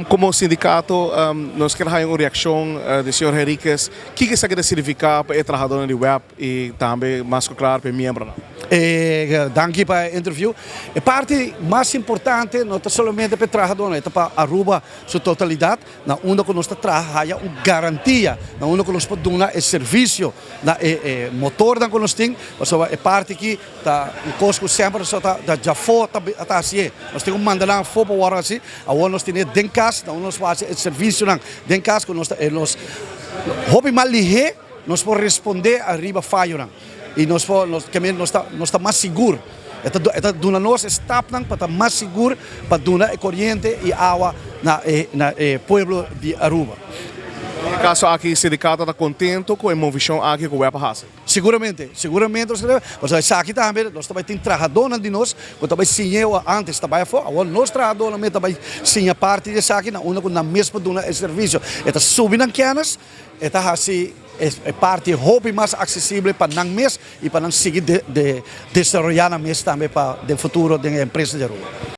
Como sindicato, nos kier haya un reaccion di señor Henriquez. Kico esaki ta significa pa e trahadornan di WEB y tambe mas cu claro pa e miembronan? Danki pa e interview. E parti mas importante no ta solamente pa e trahadornan, e ta pa Aruba su totalidad, na unda cu nos ta traha haya un garantia, na unda cu nos por duna e servicio na e motornan cu nos tin, pasobra e parti aki ta un cos cu semper so ta djafo ta hacié. Nos tin cu manda nan afo pa worde haci, awor nos tene den cas, na unda nos por haci e servicionan den cas cu nos ta nos hopi mas lihé nos por responde ariba fayonan y nos por nos nos ta mas sigur. E ta e ta duna nos e stapnan pa ta mas sigur pa duna e koriente i awa na e na e pueblo di Aruba. Den e kaso aki sindikato ta kontento ku e movishon aki ku web a hasi? Siguramente, siguramente nos ta pasobra esaki tambe nos ta bai tin trahadónan di nos ku ta bai siña e antes ta bai afó, awor nos trahadónan mes ta bai siña parti di esaki na unda ku nan mes por duna e servisio. E ta subi nan kènis, e ta hasi e parti hopi mas aksesibel pa nan mes i pa nan sigui desaroyá nan mes tambe pa den futuro den e empresa di Aruba.